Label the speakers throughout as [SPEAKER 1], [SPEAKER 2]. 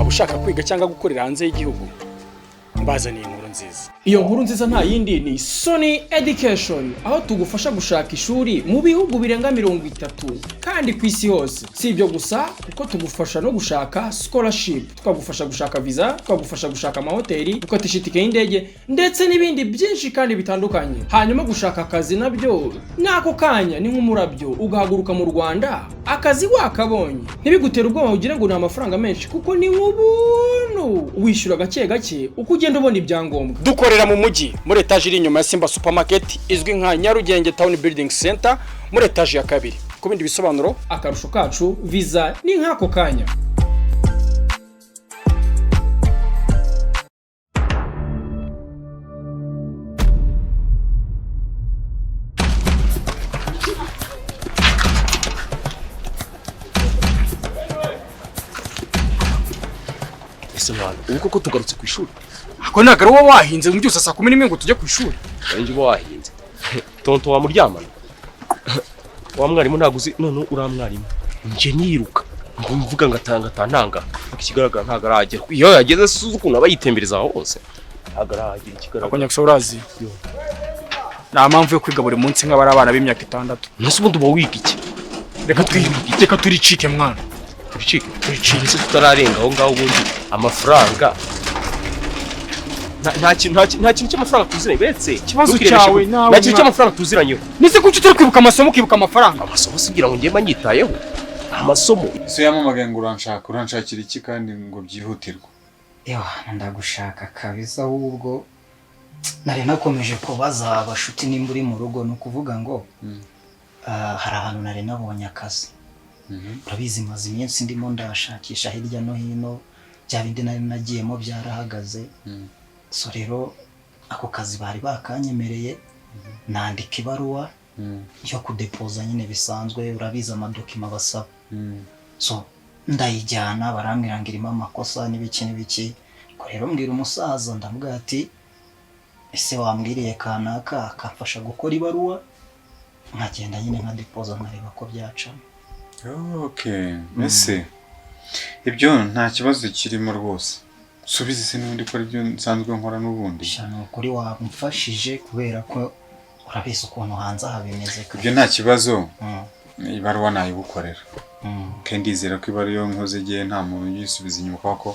[SPEAKER 1] Waba ushaka kwiga cyangwa gukorera hanze y'igihugu? Mbazaniye inkuru nziza. Iyo nkuru nziza nta yindi, ni Sony Education, aho tugufasha gushaka ishuri mu bihugu birenga 30 kandi ku isi hose. Si ibyo gusa, kuko tugufasha no gushaka scholarship, tukagufasha gushaka visa, tukagufasha gushaka amahoteli, gukatisha itike y'indege ndetse n'ibindi byinshi kandi bitandukanye. Hanyuma gushaka akazi nabyo n'ako kanya ni nk'umurabyo, ugahaguruka mu Rwanda akazi wakabonye. Ntibigutere ubwoba ugire ngo ni amafaranga menshi, kuko ni ubuntu, wishyura gake gake uko ugenda ubona ibyangombwa. Dukorera mu mujyi muri etaje iri inyuma ya Simba Supermarket, izwi nka Nyarugenge Town Building Center, muri etaje ya kabiri. Ku bindi bisobanuro, akarusho kacu, visa ni nk'ako kanya.
[SPEAKER 2] Ese mwana, ubu koko tugarutse ku ishuri?
[SPEAKER 1] Ako ntabwo ari wowe wahinze mu byose saa 11 ngo tujye ku ishuri?
[SPEAKER 2] Nanjye uba wahinze, tonto wamuryamana wa mwarimu ntabwo uzi. None uriya mwarimu nje niruka ngo mvuga ngo atanga atantanga, ariko ikigaragara ntabwo arahagera. Iyo yageze si uzi ukuntu aba yitembereza aho hose. Ntabwo arahagera ikigaragara.
[SPEAKER 1] Ako nyakso urazi, nta mpamvu yo kwiga buri munsi nk'abari abana b'imyaka 6.
[SPEAKER 2] Nese ubundi uba wiga iki?
[SPEAKER 1] Reka twige, reka turicike mwana.
[SPEAKER 2] Turicike.
[SPEAKER 1] Turicike.
[SPEAKER 2] Ese tutararenga aho ngaho, ubundi amafaranga nta kintu cy'amafaranga tuziranye uretse
[SPEAKER 1] Ikibazo
[SPEAKER 2] ntukirebeshe
[SPEAKER 1] cyawe nawe
[SPEAKER 2] nta kintu
[SPEAKER 1] mwana.
[SPEAKER 2] cy'amafaranga tuziranyeho.
[SPEAKER 1] Nese kuki utari kwibuka amasomo, ukibuka amafaranga?
[SPEAKER 2] Amasomo se ugira ngo njye mba nyitayeho amasomo?
[SPEAKER 3] Ese yamamagaye ngo uranshaka, uranshakira iki kandi ngo byihutirwe?
[SPEAKER 4] Ewa, ndagushaka kabisa. Ahubwo nari nakomeje kubaza abashuti nimba uri mu rugo. Ni ukuvuga ngo hari ahantu nari nabonye akazi. Urabizi, maze iminsi ndimo ndashakisha hirya no hino, bya bindi nari nagiyemo byarahagaze. So rero ako kazi bari bakanyemereye, nandika ibaruwa yo kudepoza nyine bisanzwe, urabizi amadokima basaba. So ndayijyana, barambwira ngo irimo amakosa n'ibiki n'ibiki. Ubwo rero mbwira umusaza, ndamubwira ati: "Ese wambwiriye kanaka akamfasha gukora ibaruwa, nkagenda nyine nkadepoza, nkareba ko byacamo?"
[SPEAKER 3] Okay, ese ibyo nta kibazo kirimo rwose. Subiza ese n'ubundi ko aribyo nsanzwe nkora n'ubundi.
[SPEAKER 4] Sha, ni ukuri wamfashije, kubera ko urabizi ukuntu hanze aha bimeze.
[SPEAKER 3] Ibyo nta kibazo. Ibaruwa nayigukorera. Kandi ndizera ko ibaruwa iyo nkoze igihe nta muntu uyisubiza inyuma, kubera ko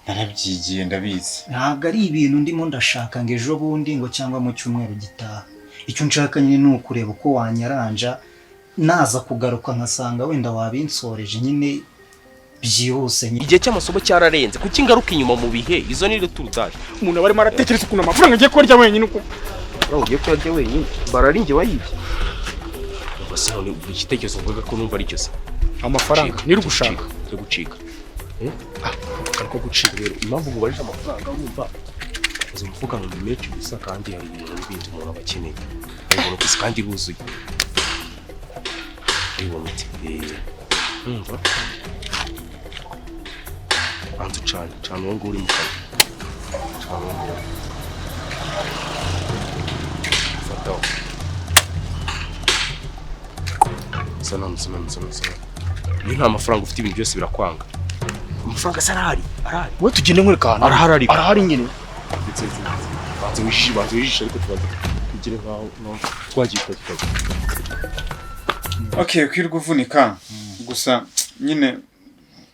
[SPEAKER 3] narabyigiye, ndabizi.
[SPEAKER 4] Ntabwo ari ibintu ndimo ndashaka ngo ejo bundi ngo cyangwa mu cyumweru gitaha. Icyo nshaka nyine ni ukureba uko wanyaranja, naza kugaruka nkasanga wenda wabinsoreje nyine byihuse nyine.
[SPEAKER 2] Igihe cy'amasomo cyararenze, kuki ngaruka inyuma mu bihe? Izo ni returudari.
[SPEAKER 1] Umuntu aba arimo aratekereza ukuntu amafaranga agiye kurya wenyine uko
[SPEAKER 2] Ugiye kuyarya wenyine, barari njye wayibye. Ubwo se none ubwo igitekerezo mvuga ko numva aricyo se?
[SPEAKER 1] Amafaranga niri gushaka.
[SPEAKER 2] Cyo gucika.
[SPEAKER 1] Ariko gucika.
[SPEAKER 2] Rero impamvu mubajije amafaranga, urumva uzi umufuka ngo ni menshi gusa, kandi hari ibintu n'ibindi umuntu aba akeneye. Hari ibintu gusa kandi buzuye uribona uti urumva banza ucane, cana uwo nguwo uri mu kanwa, cana uwo nguwo, fataho. Sana sana sana sana, iyo nta mafaranga ufite ibintu byose birakwanga. Amafaranga se arahari? Arahari.
[SPEAKER 1] Wowe tugende nkwereka ahantu.
[SPEAKER 2] Arahari ariko.
[SPEAKER 1] Arahari nyine.
[SPEAKER 2] Ndetse banza wijishe, banza wijishe, ariko tubanza tugire nkaho twagiye tukajya.
[SPEAKER 3] Okay, kwirirwa uvunika gusa nyine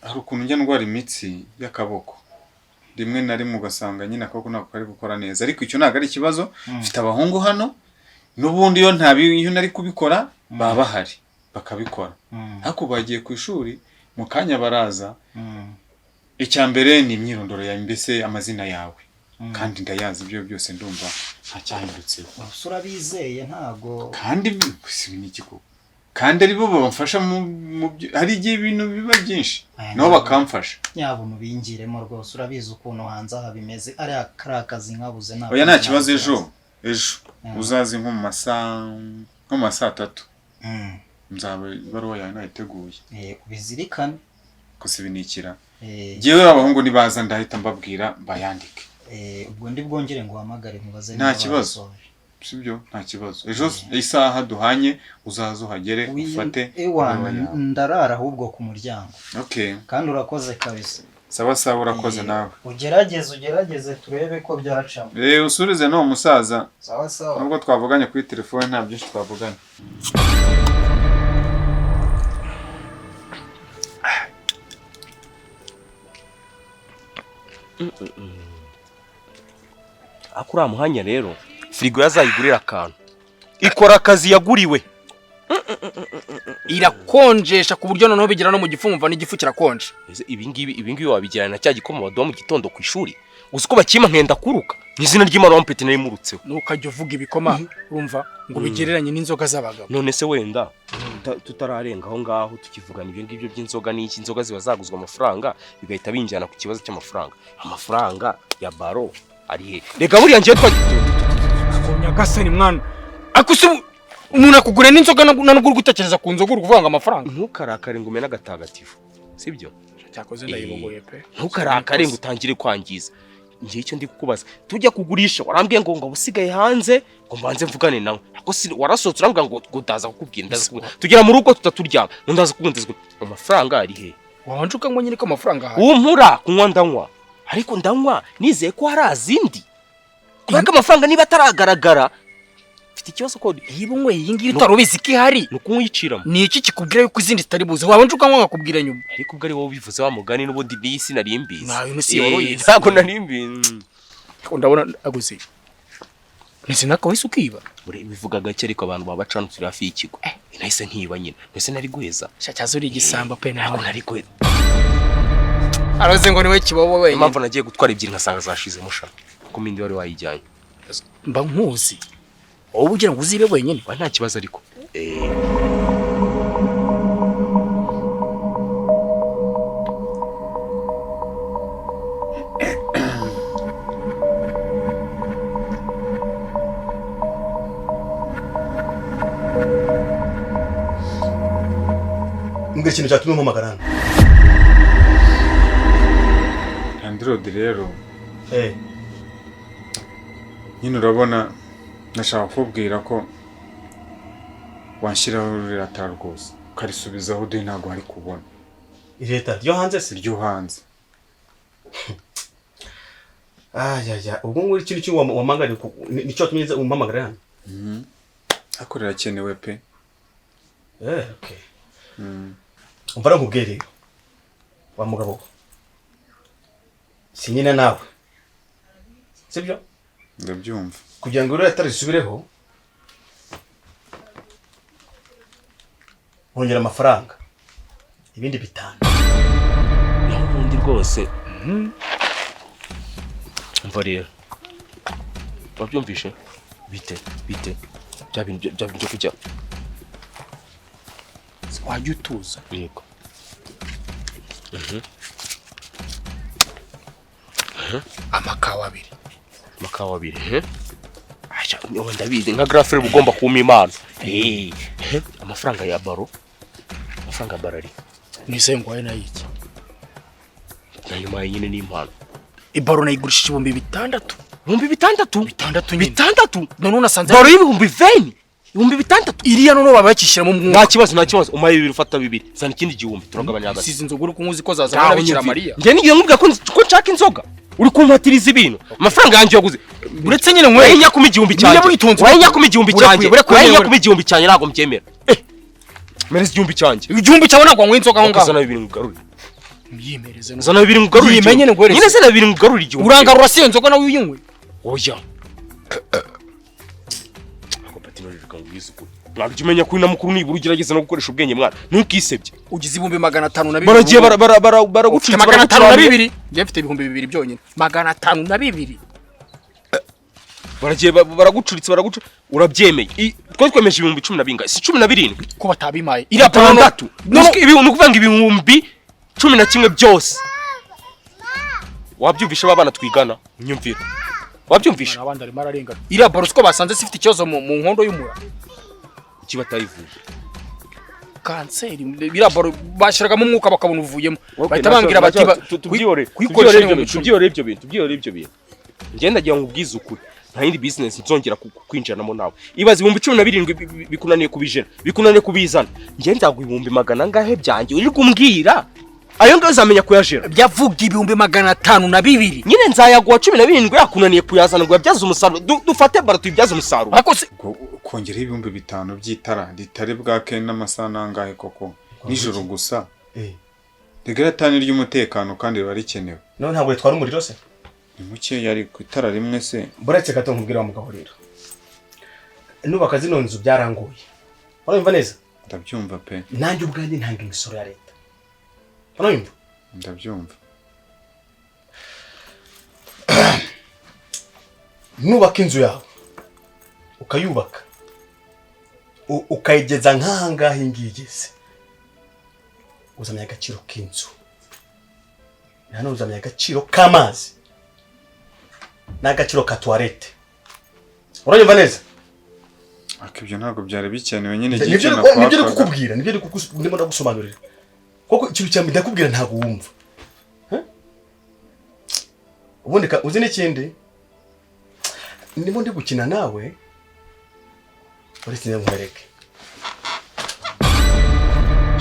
[SPEAKER 3] hari ukuntu njya ndwara imitsi y'akaboko rimwe na rimwe, ugasanga nyine akaboko ntabwo kari gukora neza, ariko icyo ntabwo ari ikibazo. Mfite abahungu hano n'ubundi, iyo ntabi iyo nari kubikora baba bahari bakabikora, ariko bagiye ku ishuri, mu kanya baraza. Icya mbere ni imyirondoro yawe, mbese amazina yawe, kandi ndayazi. Ibyo byose ndumva nta cyahindutse.
[SPEAKER 4] Gusa urabizeye ntabwo?
[SPEAKER 3] Kandi si ni iki koko? Kandi ari bo bamfasha hari igihe ibintu biba byinshi
[SPEAKER 4] Aya
[SPEAKER 3] nabo
[SPEAKER 4] ntabwo.
[SPEAKER 3] bakamfasha.
[SPEAKER 4] Nyabuntu bingiremo rwose, urabizi ukuntu hanze aha bimeze, ariya kariya kazi nkabuze ntabwo.
[SPEAKER 3] Oya, nta kibazo. Ejo uzaze nko mu masaha 3, nzaba ibaruwa yawe nayiteguye.
[SPEAKER 4] Ubizirikane.
[SPEAKER 3] Gusa ibinikira njyewe abahungu nibaza ndahita mbabwira bayandike.
[SPEAKER 4] Ubwo ndi bwongere ngo uhamagare mubaze
[SPEAKER 3] Nta
[SPEAKER 4] niba
[SPEAKER 3] kibazo.
[SPEAKER 4] babisoje.
[SPEAKER 3] Sibyo, nta kibazo. Ejo isaha duhanye uzaze uhagere ufate
[SPEAKER 4] Ewa,
[SPEAKER 3] ibaruwa yawe.
[SPEAKER 4] ndarara ahubwo ku muryango.
[SPEAKER 3] Okay.
[SPEAKER 4] Kandi urakoze kabisa.
[SPEAKER 3] Sawa sawa, urakoze nawe.
[SPEAKER 4] Ugerageze, ugerageze turebe ko byacamo.
[SPEAKER 3] Usurize n'uwo musaza.
[SPEAKER 4] Sawa sawa.
[SPEAKER 3] Nubwo twavuganye kuri telefone nta byinshi twavuganye.
[SPEAKER 2] Ako uriya muhanya rero firigo yazayigurira akantu ikora akazi yaguriwe.
[SPEAKER 1] Irakonjesha ku buryo noneho bigera no mu gifu, wumva n'igifu kirakonje.
[SPEAKER 2] Ese ibi ngibi wabigerana na cya gikoma baduha mu gitondo ku ishuri? Uzi ko bakima nkenda kuruka mu izina ry'Imana wampete nari murutseho.
[SPEAKER 1] Ntukajya uvuga ibikoma, urumva, ngo bigereranye n'inzoga z'abagabo.
[SPEAKER 2] None se wenda tutararenga aho ngaho, tukivugana ibyo ngibyo by'inzoga n'iki, inzoga ziba zaguzwe amafaranga, bigahita binjyana ku kibazo cy'amafaranga. Amafaranga ya baro ari he? Reka buriya ngiye twa
[SPEAKER 1] Nyagasani mwana, ariko se umuntu akugura n'inzoga nubwo uri gutekereza ku nzoga uri kuvuga ngo amafaranga?
[SPEAKER 2] Ntukarakare ngo umene agatagatifu, sibyo?
[SPEAKER 1] Cyakoze ndayibogoye pe.
[SPEAKER 2] Ntukarakare ngo utangire kwangiza. Ngiye icyo ndi kukubaza, tujya kugurisha warambwiye ngo usigaye hanze ngo mbanze mvugane nawe, ako si warasohotse urambwira ngo ndaza kukubwira, ndaza kukubwira, tugera mu rugo tutaturyama ngo ndaza kukubwira, ndaza kukubwira. Amafaranga ari he?
[SPEAKER 1] Wabanje ukanywa nyine ko amafaranga ahari.
[SPEAKER 2] Umpura kunywa, ndanywa, ariko ndanywa nizeye ko hari azindi, kubera ko amafaranga niba ataragaragara mfite ikibazo ko
[SPEAKER 1] Niba unyweye iyi ngiyi utari ubizi ko ihari,
[SPEAKER 2] ni ukunyiciramo.
[SPEAKER 1] Ni iki kikubwira yuko izindi zitari buze? Wabanje ukanywa nkakubwira nyuma.
[SPEAKER 2] Ariko ubwo ari wowe ubivuze wa mugani, n'ubundi n'iyi si nari mbizi.
[SPEAKER 1] Nayo ni si wari uyizi.
[SPEAKER 2] Ntabwo nari mbizi.
[SPEAKER 1] Ndabona aguze nese naka wahise ukiba.
[SPEAKER 2] Buri bivuga gake, ariko abantu baba bacana turi hafi y'ikigo, nahise nkiba nyine, mbese nari guheza.
[SPEAKER 1] Cyaza uri igisambo pe.
[SPEAKER 2] Ntabwo
[SPEAKER 1] Nawe
[SPEAKER 2] nari guheza.
[SPEAKER 1] araze ngo niwe kibobo
[SPEAKER 2] Niyo
[SPEAKER 1] wenyine.
[SPEAKER 2] mpamvu nagiye gutwara ebyiri nkasanga zashizemo sha, kuko mindi wari wayijyanye.
[SPEAKER 1] Mba nkuzi wowe ugira ngo uzibe wenyine.
[SPEAKER 2] Wa nta kibazo ariko.
[SPEAKER 5] Mbwira ikintu cyatumye umpamagara hano.
[SPEAKER 3] Landlord rero, nyine urabona nashaka kukubwira ko wanshyiraho ririya tara rwose ukarisubizaho, uduhe ntabwo hari kubona.
[SPEAKER 5] Leta ryo hanze se?
[SPEAKER 3] Ryo hanze.
[SPEAKER 5] Ayaya, ubwo nguri ikintu cyo wamangariye nicyo watumye umpamagara hano?
[SPEAKER 3] Ariko rirakenewe pe.
[SPEAKER 5] Okay, umva rero nkubwire rero wa mugabo we, si nyine nawe, sibyo?
[SPEAKER 3] Ndabyumva.
[SPEAKER 5] Kugira ngo ririya tara risubireho wongera amafaranga ibindi 5.
[SPEAKER 2] Naho ubundi rwose umva rero, wabyumvishe bite bite bya bintu byo kujya?
[SPEAKER 1] Wajya utuza.
[SPEAKER 2] Yego.
[SPEAKER 1] Amakawa abiri.
[SPEAKER 2] Amakawa abiri, Acha, oh, ndabizi nka grafere uba ugomba kumpa impano. Amafaranga ya baro, amafaranga ya baro ari
[SPEAKER 1] Nise ngo waye nayo iki?
[SPEAKER 2] Nayo maye nyine ni impano.
[SPEAKER 1] Ibaro nayigurishije 6000.
[SPEAKER 2] 6000?
[SPEAKER 1] 6 nyine.
[SPEAKER 2] 6?
[SPEAKER 1] None unasanze
[SPEAKER 2] Baro y'ibihumbi 20, 6000.
[SPEAKER 1] Iriya none baba bakishyiramo umwuka.
[SPEAKER 2] Nta kibazo, nta kibazo. Umaye bibiri, ufata bibiri, zana ikindi gihumbi turagabanya hagati.
[SPEAKER 1] Sizi inzoga uri kunywa uzi ko zazana na Bikira Mariya?
[SPEAKER 2] Njye nigiye nkubwira ko nshaka inzoga, uri kumpatiriza ibintu. Amafaranga yanjye waguze.
[SPEAKER 1] Uretse nyine nkwe.
[SPEAKER 2] Wayinya kuma igihumbi
[SPEAKER 1] Niba
[SPEAKER 2] cyanjye.
[SPEAKER 1] witonze.
[SPEAKER 2] Wayinya kuma igihumbi cyanjye. Wayinya kuma igihumbi cyanjye, ntabwo mbyemera. Mereza igihumbi cyanjye.
[SPEAKER 1] Igihumbi cyawe ntabwo wanywa inzoga aho ngaho.
[SPEAKER 2] Zana bibiri ngugarure.
[SPEAKER 1] Myimereze.
[SPEAKER 2] Zana bibiri ngugarure.
[SPEAKER 1] Yimenye
[SPEAKER 2] Igihumbi.
[SPEAKER 1] nguhereze.
[SPEAKER 2] Nyine zana bibiri ngugarure igihumbi.
[SPEAKER 1] Urangarura si iyo nzoga nawe uyinywe?
[SPEAKER 2] Oya. Ako patino reka ngwize ukuri. Mwana, ujya umenya ko uri na mukuru, nibura ugerageza no gukoresha ubwenge mwana. Ntukisebye.
[SPEAKER 1] Ugize 502,000.
[SPEAKER 2] Baragiye bara bara bara baragucitse.
[SPEAKER 1] 502,000. Njye mfite 2000 byonyine, 502,000.
[SPEAKER 2] Baragiye baragucuritse, baragucu urabyemeye. Twari twemeje ibihumbi cumi na bingahe? Si 17?
[SPEAKER 1] Ko batabimpaye iriya pano.
[SPEAKER 2] 6.
[SPEAKER 1] No, no.
[SPEAKER 2] Ibi ni ukuvuga ngo 11,000 byose. Wabyumvishe ba bana twigana? Nyumvira. Wabyumvishe?
[SPEAKER 1] Abandi arimo ararengana. Iriya baro siko basanze zifite ikibazo mu nkondo y'umura.
[SPEAKER 2] Kuki batayivuje?
[SPEAKER 1] Kanseri. Iriya baro bashyiragamo umwuka bakabona uvuyemo, bahita bambwira bati kuyikoresha
[SPEAKER 2] tubyihorere
[SPEAKER 1] ni 10,000.
[SPEAKER 2] Tubyihorere ibyo bintu, tubyihorere ibyo bintu. Njye ndagira ngo ubwize ukuri, nta yindi business nzongera kwinjiranamo nawe. Ibaze 17,000 bikunaniye kubijera, bikunaniye kubizana. Njye nzaguha ibihumbi magana angahe byanjye uri kumbwira? Ayo ngayo uzamenya kuyajera.
[SPEAKER 6] Byavuga 502,000.
[SPEAKER 2] Nyine nzayaguha 17 yakunaniye kuyazana ngo yabyaze umusaruro. Dufate baro tuyibyaze umusaruro.
[SPEAKER 6] Ariko se
[SPEAKER 3] Ubwo kongeraho 5000 by'itara ritari bwake n'amasaha nangahe koko nijoro gusa? Rigaratani ry'umutekano kandi riba rikenewe.
[SPEAKER 5] None ntabwo ritwara umuriro se?
[SPEAKER 3] Ni mukeya ariko itara rimwe se.
[SPEAKER 5] Buretse gato nkubwira wa mugabo rero. Nubaka zino nzu byarangoye. Urumva neza?
[SPEAKER 3] Ndabyumva pe.
[SPEAKER 5] Nanjye ubwanjye ntanga imisoro ya leta. Urumva?
[SPEAKER 3] Ndabyumva.
[SPEAKER 5] Nubaka inzu yawe ukayubaka ukayigeza nk'aha ngaha iyi igeze, uzamenya agaciro k'inzu, nanone uzamenya agaciro k'amazi n'agaciro ka toilette. Uranyumva neza?
[SPEAKER 3] Ariko ibyo ntabwo byari bikenewe nyine.
[SPEAKER 5] Nibyo nibyo ndi kukubwira, nibyo ndimo ndagusobanurira. Kuko ikintu cya mbere ndakubwira ntabwo wumva. Ubundi uzi n'ikindi, ndimo ndi gukina nawe uretse nkwereke.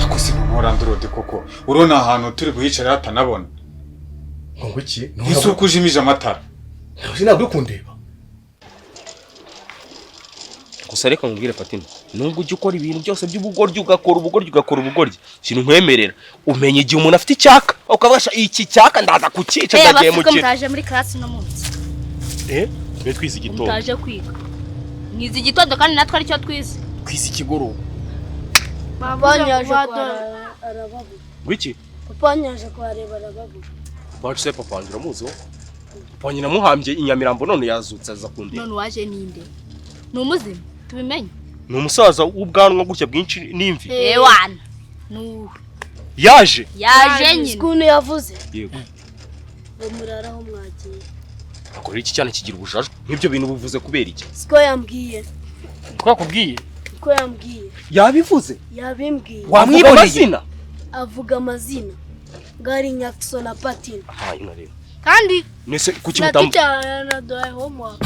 [SPEAKER 3] Ako se ntuhora koko, urabona ahantu turi guhicara hatanabona.
[SPEAKER 5] Ngo iki?
[SPEAKER 3] Ese uko ujimije amatara?
[SPEAKER 5] Ntabwo uri kundeba.
[SPEAKER 2] Gusa reka nkubwire Fatima, nubwo ujya ukora ibintu byose by'ubugoryi, ugakora ubugoryi ugakora ubugoryi, ikintu nkwemerera umenya igihe umuntu afite icyaka ukabasha iki cyaka ndaza kucyica ndagiye mu kintu.
[SPEAKER 7] Mutaje muri class no munsi.
[SPEAKER 2] Twe twize igitondo.
[SPEAKER 7] Mutaje kwiga. Mwize igitondo kandi natwe aricyo twize.
[SPEAKER 1] Twize ikigoroba.
[SPEAKER 8] Papa nyaje arababura.
[SPEAKER 2] Wiki?
[SPEAKER 8] Papa nyaje kwareba arababura.
[SPEAKER 2] Papa se papa wanjye uramuzi wo? Papa nyina muhambye inyamirambo none yazutse aza kundeba.
[SPEAKER 7] None waje ninde? Ni umuzima tubimenye.
[SPEAKER 2] Ni umusaza w'ubwanwa gutya bwinshi n'imvi.
[SPEAKER 7] Ewana. Nu.
[SPEAKER 2] Yaje.
[SPEAKER 7] Yaje nyine.
[SPEAKER 8] Ukuntu yavuze.
[SPEAKER 2] Yego.
[SPEAKER 8] Ngo muraraho mwagiye.
[SPEAKER 2] Akora iki cyane kigira ubujajwe? Nk'ibyo bintu buvuze kubera iki?
[SPEAKER 8] Siko yambwiye.
[SPEAKER 1] Twakubwiye.
[SPEAKER 8] Ko yambwiye.
[SPEAKER 2] Yabivuze?
[SPEAKER 8] Yabimbwiye.
[SPEAKER 2] Wamwiboneye? Amazina?
[SPEAKER 8] Avuga amazina. Ngari Nyakso na Patina.
[SPEAKER 2] Ah, inka rero.
[SPEAKER 7] Kandi
[SPEAKER 2] nese kuki mutamu?
[SPEAKER 8] Na doye homework.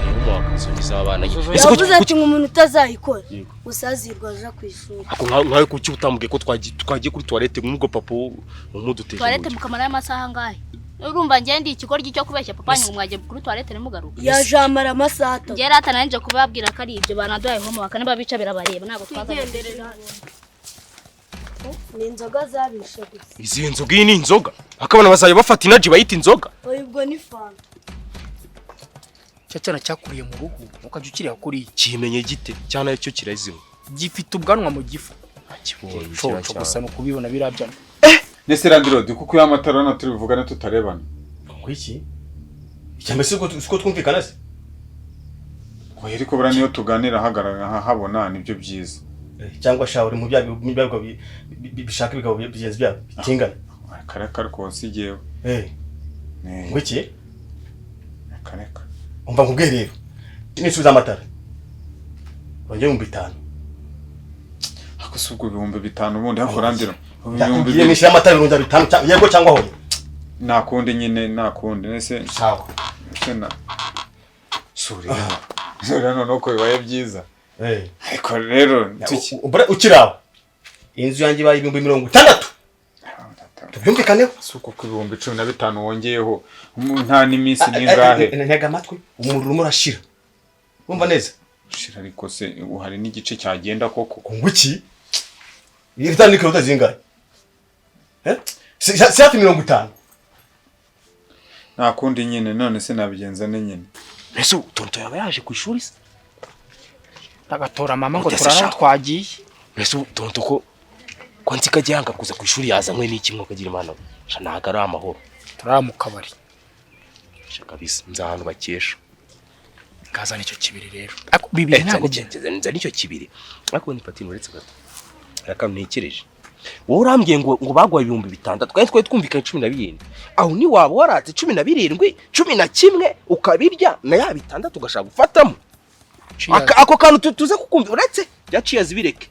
[SPEAKER 2] Homework zo nizabana.
[SPEAKER 8] Yavuze ati umuntu utazayikora usazirwa aja ku ishuri.
[SPEAKER 2] Ako nkawe kuki utamubwiye ko twagiye kuri toilette nk'ubwo papa umuduteje.
[SPEAKER 7] Toilette mukamara y'amasaha angahe? Urumva ngiye ndi ikigoryi cyo kubeshya papa ngo mwagiye kuri toilette nimugaruka.
[SPEAKER 8] Yaje amara amasaha atatu.
[SPEAKER 7] Ngiye rata nanje kubabwira ko ari ibyo banaduhaye homework niba bica birabareba ntabwo twazagenderera.
[SPEAKER 8] Ni inzoga zabishe gusa.
[SPEAKER 2] Izi nzoga iyi ni inzoga. Akabana bazaye bafata inaji bayita inzoga.
[SPEAKER 8] Oya ubwo ni fanta.
[SPEAKER 1] Cyana cyakuriye mu ruhu ukajya ukiriya kuri
[SPEAKER 2] kimenye gite cyana cyo kirazima.
[SPEAKER 1] Gifite ubwanwa mu gifu.
[SPEAKER 2] Akibonye
[SPEAKER 1] cyo gusa no kubibona birabyana.
[SPEAKER 3] Nese Landlord kuko ya matara na turi buvugana tutarebana.
[SPEAKER 5] Ngo iki? Icyambe siko twumvikana se?
[SPEAKER 3] Oya ariko bura niyo tuganira hagaragara habona nibyo byiza.
[SPEAKER 5] Cyangwa sha uri mu bya bishaka ibigabo bigenzi byabo bitingana.
[SPEAKER 3] Kareka rwose igiyewe.
[SPEAKER 5] Ngo iki?
[SPEAKER 3] Kareka.
[SPEAKER 5] Umva nkubwiye rero. Nisubiza amatara. Wongeye 5000.
[SPEAKER 3] Ako si ubwo 5000 ubundi hakorandira.
[SPEAKER 5] Ndakubwiye nishyira amatara 5000 yego cyangwa hoye.
[SPEAKER 3] Nakundi nyine nakundi nese.
[SPEAKER 5] Sawa.
[SPEAKER 3] Sena. Suri. Suri none ko bibaye byiza. Ariko rero
[SPEAKER 5] ukiraho. Inzu yanjye ibaye 60,000. Tubyumvikaneho.
[SPEAKER 3] Suko ku 15,000 wongeyeho nta n'iminsi n'ingahe.
[SPEAKER 5] Ntega amatwi umuriro urashira. Wumva neza?
[SPEAKER 3] Ushira ariko se uhari n'igice cyagenda koko.
[SPEAKER 5] Ngo iki? Iri ni kilomita zingahe? Si hafi 50.
[SPEAKER 3] Nta kundi nyine none se nabigenza ne nyine.
[SPEAKER 2] Ese tonto yaba yaje ku ishuri se?
[SPEAKER 1] Tagatora mama ngo turara twagiye.
[SPEAKER 2] Ese tonto ko nzi kajya yanga kuza ku ishuri yazanywe n'iki mwo kagira imana. Sha ntago ari amahoro.
[SPEAKER 1] Turara mu kabari.
[SPEAKER 2] Sha kabisa nza ahantu bakesha.
[SPEAKER 1] Kazana icyo kibiri rero. Ako bibiri ntago
[SPEAKER 2] byengeze nza nicyo kibiri. Ariko ni Patino uretse gato. Reka ntekereje. Wowe urambwiye ngo bagwaye 6000 twari twari twumvikanye 17. Aho ni waba waratse 17, 11 ukabirya na ya 6 ugashaka gufatamo. Ako kantu tuze kukumva uretse byaciye zibireke.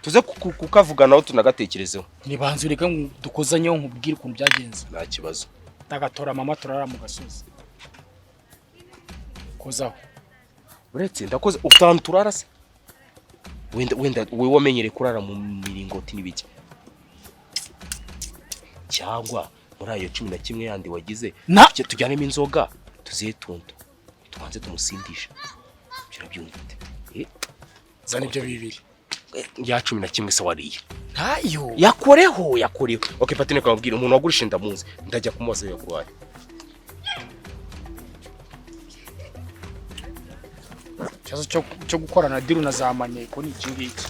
[SPEAKER 2] Tuze kukavuganaho tunagatekerezeho.
[SPEAKER 1] Nibanze ureke dukozanyeho nkubwire ukuntu byagenze.
[SPEAKER 2] Nta kibazo.
[SPEAKER 1] Tagatora mama turara mu gasozi. Kozaho.
[SPEAKER 2] Uretse ndakoze utanu turara se. Wenda wenda wewe wamenyere kurara mu miringoti n'ibiki. Cyangwa muri ayo 11 yandi wagize,
[SPEAKER 1] Na-
[SPEAKER 2] tujyanemo inzoga, tuzihe tonto, tubanze tumusindishe. Ibyo urabyumva ute?
[SPEAKER 1] Zana ibyo bibiri.
[SPEAKER 2] Ya 11 se wariye?
[SPEAKER 1] Ntayo.
[SPEAKER 2] Yakoreho, yakoreho. Okay, patine, kamubwira umuntu wagurisha ndamuzi, ndajya kumubaza ayo yaguhaye.
[SPEAKER 1] Ikibazo cyo gukorana deal na za maneko ni iki ngiki,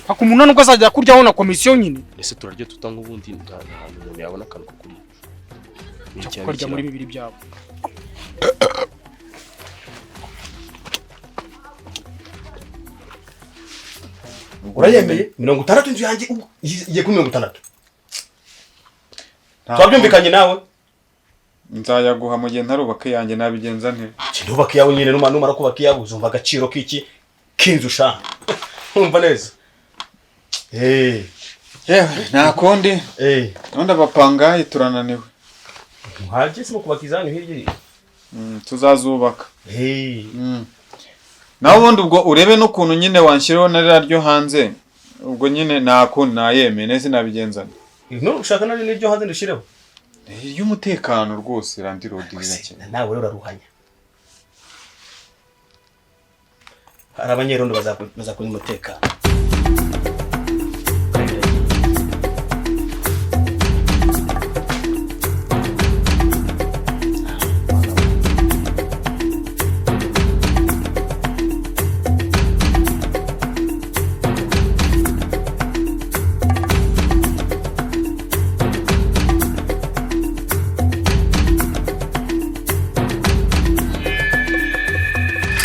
[SPEAKER 1] paka umuntu nubwo azajya kuryaho na komisiyo nyine.
[SPEAKER 2] Ese turarya tutanga ubundi nta hantu umuntu yabona akantu ko kurya? Ni
[SPEAKER 1] Cyo
[SPEAKER 2] icya
[SPEAKER 1] kukarya muri
[SPEAKER 2] bikira.
[SPEAKER 1] bibiri byabo.
[SPEAKER 5] Urayemeye 60? Inzu yanjye ubu igiye kuri 60. Twabyumvikanye nawe.
[SPEAKER 3] Nzayaguha mu gihe ntarubaka iyanjye, nabigenza nte?
[SPEAKER 5] Ntubaka iyawe nyine, numara kubaka iyawe uzumva agaciro k'iki k'inzu ushaka. Umva neza.
[SPEAKER 3] Yewe, nta kundi. Ubundi abapangayi turananiwe.
[SPEAKER 5] Muhajye se kubaka izanyu hirya.
[SPEAKER 3] Tuzazubaka. Nawe ubundi ubwo urebe n'ukuntu nyine wanshyiriho na ririya ryo hanze, ubwo nyine nta kundi, nayemeye neza, nabigenza nte?
[SPEAKER 5] No ushaka naryo n'iryo hanze ndushireho?
[SPEAKER 3] Iry'umutekano rwose, landlord, birakenewe.
[SPEAKER 5] Nawe rero uraruhanya. Hari abanyerondo bazakora umutekano.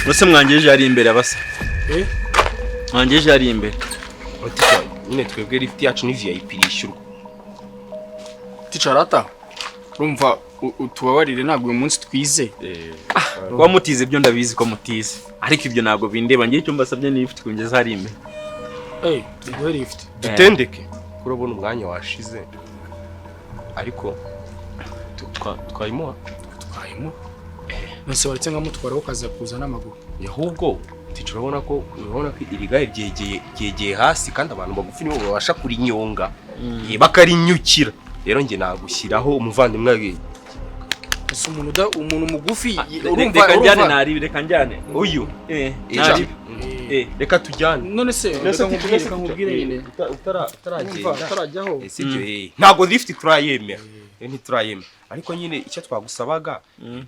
[SPEAKER 9] Bose mwangejeje ari imbere abasa.
[SPEAKER 1] Eh?
[SPEAKER 9] Mwangejeje ari imbere.
[SPEAKER 2] Ati nyine twebwe lift yacu ni VIP yishyurwa.
[SPEAKER 1] Ticarata, urumva utubabarire, ntabwo uyu munsi twize.
[SPEAKER 9] Kuba mutize ibyo ndabizi ko mutize. Ariko ibyo ntabwo bindeba, ngiye icyo mbasabye ni lift kungeza hari imbere.
[SPEAKER 1] Tuguhe lift.
[SPEAKER 2] Dutendeke. Kurabona umwanya washize. Ariko twayimuha.
[SPEAKER 1] Twayimuha. Nonese waretse nkamutwara ukaza kuza n'amaguru?
[SPEAKER 2] Ahubwo tica, urabona ko iri gare ryegeye hasi, kandi abantu bagufi nibo babasha kurinyonga, bakarinyukira. Rero njye nagushyiraho umuvandimwe we.
[SPEAKER 1] Ese umuntu umuntu mugufi urumva
[SPEAKER 9] Reka njyane
[SPEAKER 1] urumva
[SPEAKER 9] naribi, reka njyane.
[SPEAKER 2] Uyu.
[SPEAKER 9] Naribi.
[SPEAKER 2] Reka tujyane.
[SPEAKER 1] None se reka nkubwire, reka nkubwire nyine.
[SPEAKER 2] Utaragenda.
[SPEAKER 1] Urumva utarajyaho.
[SPEAKER 2] Sibyo, ntabwo lift turayemera. Ntiturayemera. Ariko nyine icyo twagusabaga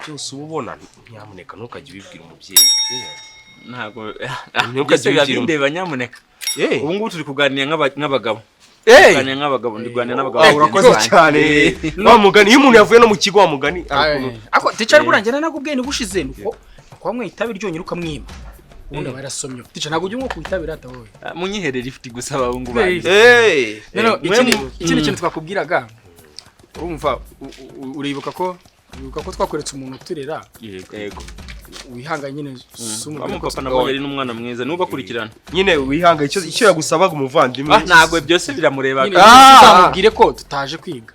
[SPEAKER 2] byose uba ubona, nyamuneka ntukajye ubibwira umubyeyi.
[SPEAKER 9] Ntabwo
[SPEAKER 2] Ntukajye ubibwira
[SPEAKER 9] bindeba nyamuneka. Ubu ngubu turi kuganira nk'abagabo. Kuganira nk'abagabo, ndi kuganira n'abagabo.
[SPEAKER 2] Urakoze cyane. Wa mugani iyo umuntu yavuye no mu kigo, wa mugani
[SPEAKER 1] Ako tica, burangira nakubwiye ntibushize nuko kwamwe itabi ryonyine ukamwima. Ubundi aba yarasomye. Tica, ntabwo ujya unywa ku itabi rata wowe.
[SPEAKER 9] Munyihere lift gusa abahungu banjye.
[SPEAKER 1] No, ikindi kintu twakubwiraga, urumva uribuka ko twakweretse umuntu uturera.
[SPEAKER 9] Yego.
[SPEAKER 1] Wihanganye nyine.
[SPEAKER 9] Wa papa nabonye ari n'umwana mwiza, nuba akurikirana.
[SPEAKER 2] Nyine wihanganye, icyo yagusabaga umuvandimwe.
[SPEAKER 9] Ntabwo byose biramureba.
[SPEAKER 1] Nyine uzamubwire ko tutaje kwiga.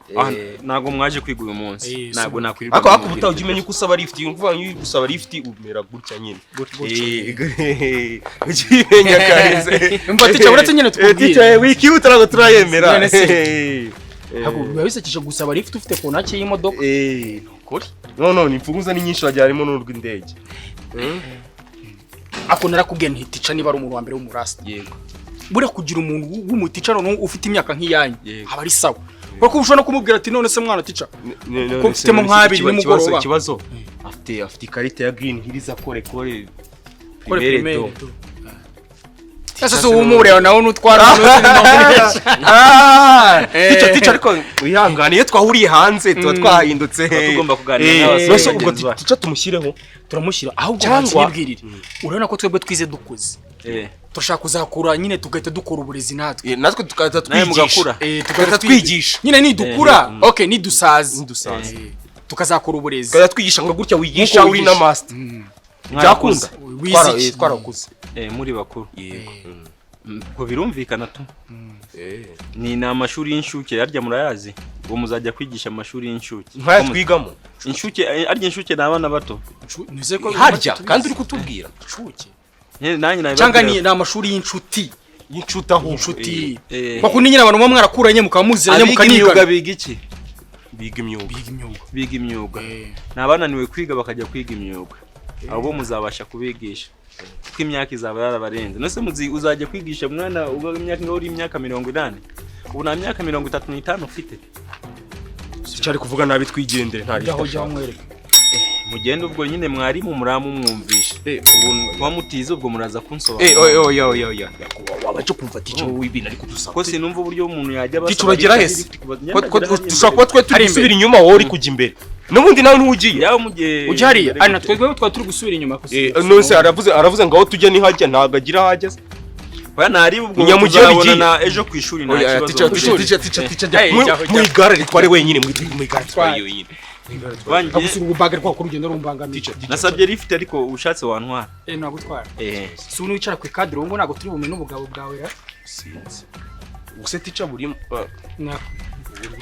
[SPEAKER 9] Ntabwo mwaje kwiga uyu munsi. Ntabwo nakwirirwa.
[SPEAKER 2] Ariko ubuta ujya umenya uko usaba lift, uvuga iyo gusaba lift umera gutya nyine. Ukimenya kahise.
[SPEAKER 1] Umva tica, uretse nyine tukubwire.
[SPEAKER 2] Tica, wikihuta ntabwo turayemera.
[SPEAKER 1] None se ntabwo biba bisekeje gusaba lift ufite kontake y'imodoka?
[SPEAKER 2] Nukuri. No, ni imfunguzo ni nyinshi, wagira harimo n'urw'indege.
[SPEAKER 1] Ako narakubwiye nti tica niba ari umuntu wa mbere w'umurasta.
[SPEAKER 9] Yego.
[SPEAKER 1] Buriya kugira umuntu w'umutica noneho ufite imyaka nk'iyanyu aba ari sawa. Kuko ushobora no kumubwira ati none se mwana tica, kuko mfitemo nk'abiri nimugoroba.
[SPEAKER 2] Ikibazo afite ikarita ya Green Hills, akore kore
[SPEAKER 1] Kore
[SPEAKER 2] primaire
[SPEAKER 1] primaire
[SPEAKER 2] do.
[SPEAKER 1] do. Ese si uwumureba nawe nutwara?
[SPEAKER 2] Tica, ariko wihangane, iyo twahuriye hanze tuba twahindutse.
[SPEAKER 9] Tuba tugomba kuganira n'abasore
[SPEAKER 2] Mbese ubwo
[SPEAKER 9] bagenzi bacu.
[SPEAKER 2] tica tumushyireho?
[SPEAKER 1] Turamushyira ahubwo.
[SPEAKER 2] Cyangwa-
[SPEAKER 1] Cyangwa urabona ko twebwe twize dukuze, turashaka kuzakura nyine tugahita dukora uburezi natwe.
[SPEAKER 2] Natwe tugahita
[SPEAKER 9] Nawe
[SPEAKER 2] twigisha.
[SPEAKER 9] mugakura.
[SPEAKER 1] Tugahita
[SPEAKER 2] twigisha.
[SPEAKER 1] nyine nidukura, okay, nidusaza.
[SPEAKER 2] Nidusaza.
[SPEAKER 1] Tukazakora uburezi.
[SPEAKER 2] Tugahita twigisha ngo gutya wigisha
[SPEAKER 1] Nk'uko
[SPEAKER 2] uri na
[SPEAKER 1] wigisha.
[SPEAKER 2] master. Byakunda.
[SPEAKER 1] Wize iki?
[SPEAKER 2] Twarakuze.
[SPEAKER 9] Muri bakuru. Ubwo birumvikana tu. Ni amashuri y'inshuke arya murayazi. Ubwo muzajya kwigisha amashuri y'inshuke.
[SPEAKER 2] Nk'aya twigamo.
[SPEAKER 9] Inshuke, arya inshuke ni abana bato.
[SPEAKER 1] Nizeye ko
[SPEAKER 2] Harya kandi uri kutubwira.
[SPEAKER 1] Inshuke.
[SPEAKER 9] Nanjye nabibabwira.
[SPEAKER 1] Cyangwa ni amashuri y'inshuti.
[SPEAKER 2] Y'inshuti aho.
[SPEAKER 1] Inshuti. Bakundi nyine abantu muba mwarakuranye mukaba muziranye
[SPEAKER 9] Abiga imyuga
[SPEAKER 1] mukanigana.
[SPEAKER 9] biga iki?
[SPEAKER 2] Biga imyuga.
[SPEAKER 1] Biga imyuga.
[SPEAKER 9] Biga imyuga. Ni abananiwe kwiga bakajya kwiga imyuga. Abo bo muzabasha kubigisha kuko imyaka izaba yarabarenze. Nose muzi uzajya kwigisha mwana ubwo imyaka ngaho uri imyaka 80, ubu nta myaka 35 ufite.
[SPEAKER 2] Cyari kuvuga nabi, twigendere, nta
[SPEAKER 1] Jyaho,
[SPEAKER 2] lift
[SPEAKER 1] jyaho
[SPEAKER 2] ashaka.
[SPEAKER 1] mwereke.
[SPEAKER 9] Mugende ubwo nyine, mwarimu muramumwumvisha.
[SPEAKER 2] Ubu
[SPEAKER 9] Kuba mutize ubwo muraza kunsobanurira.
[SPEAKER 2] Oya, oya, oya, oya, wabanje kumva teacher wowe ibintu ari kudusaba.
[SPEAKER 9] Ko sinumva uburyo umuntu yajya abasaba
[SPEAKER 2] Teacher, uragera
[SPEAKER 9] lift,
[SPEAKER 2] hese?
[SPEAKER 9] lift kuba-
[SPEAKER 2] Ko dushobora kuba twe turi
[SPEAKER 1] Hari
[SPEAKER 2] gusubira inyuma, wowe uri kujya imbere, n'ubundi nawe ntugiye.
[SPEAKER 9] Yaba mugiye
[SPEAKER 1] Ujya hariya ari na twebwe twari turi gusubira inyuma.
[SPEAKER 2] None se aravuze ngo aho tujya nihajya, ntabwo agira aho ageze.
[SPEAKER 9] Oya, ntari ubwo.
[SPEAKER 2] Nyamugiye bigiye.
[SPEAKER 9] Tuzabonana ejo ku ishuri, nta
[SPEAKER 2] Oya,
[SPEAKER 9] kibazo.
[SPEAKER 2] teacher, teacher, teacher, teacher, teacher, jya
[SPEAKER 1] Hey, jyaho,
[SPEAKER 2] mu igare ritware wenyine, mu igare ritware wenyine.
[SPEAKER 9] Wanjye
[SPEAKER 1] Agusura ububaga rwako urugendo rumbangamiye.
[SPEAKER 9] nasabye lift, ariko ushatse wantwara.
[SPEAKER 1] Nagutwara.
[SPEAKER 9] Eh.
[SPEAKER 1] Si uno wicara ku ikadiro ngo ntabwo turi bumenye ubugabo bwawe ra.
[SPEAKER 2] Sinzi ubuse teacher buri
[SPEAKER 1] Na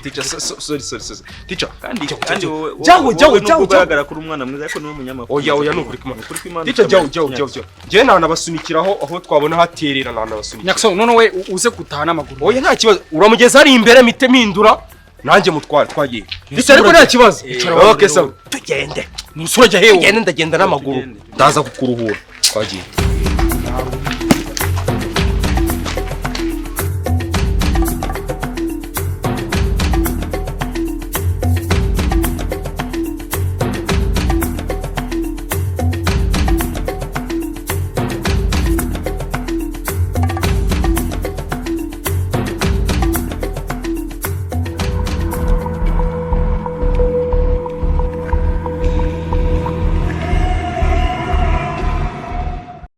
[SPEAKER 2] teacher, sorry, sorry, sorry, teacher.
[SPEAKER 9] Kandi
[SPEAKER 2] Jyaho,
[SPEAKER 9] kandi
[SPEAKER 2] jyaho,
[SPEAKER 9] wowe
[SPEAKER 2] jyaho,
[SPEAKER 9] wowe
[SPEAKER 2] jyaho,
[SPEAKER 9] nubwo
[SPEAKER 2] jyaho,
[SPEAKER 9] ugaragara kuri umwana mwiza, ariko niwe munyamakuru.
[SPEAKER 2] Oya, oya, ni ukuri kw'Imana.
[SPEAKER 9] Ukuri kw'Imana.
[SPEAKER 2] Teacher, jyaho, jyaho, jyaho, jyaho. Njyewe ntanabasunikiraho aho twabona haterera, ntanabasunikira.
[SPEAKER 1] Nyakuso, none we uze gutaha n'amaguru.
[SPEAKER 2] Oya, nta kibazo, uramugeza ari imbere, mite mpindura nanjye mutware, twagiye. Teacher, ariko nta kibazo. Okay, sawa, tugende.
[SPEAKER 1] Nusura jya hewe.
[SPEAKER 2] Tugende, ndagenda n'amaguru, ndaza kukuruhura, twagiye.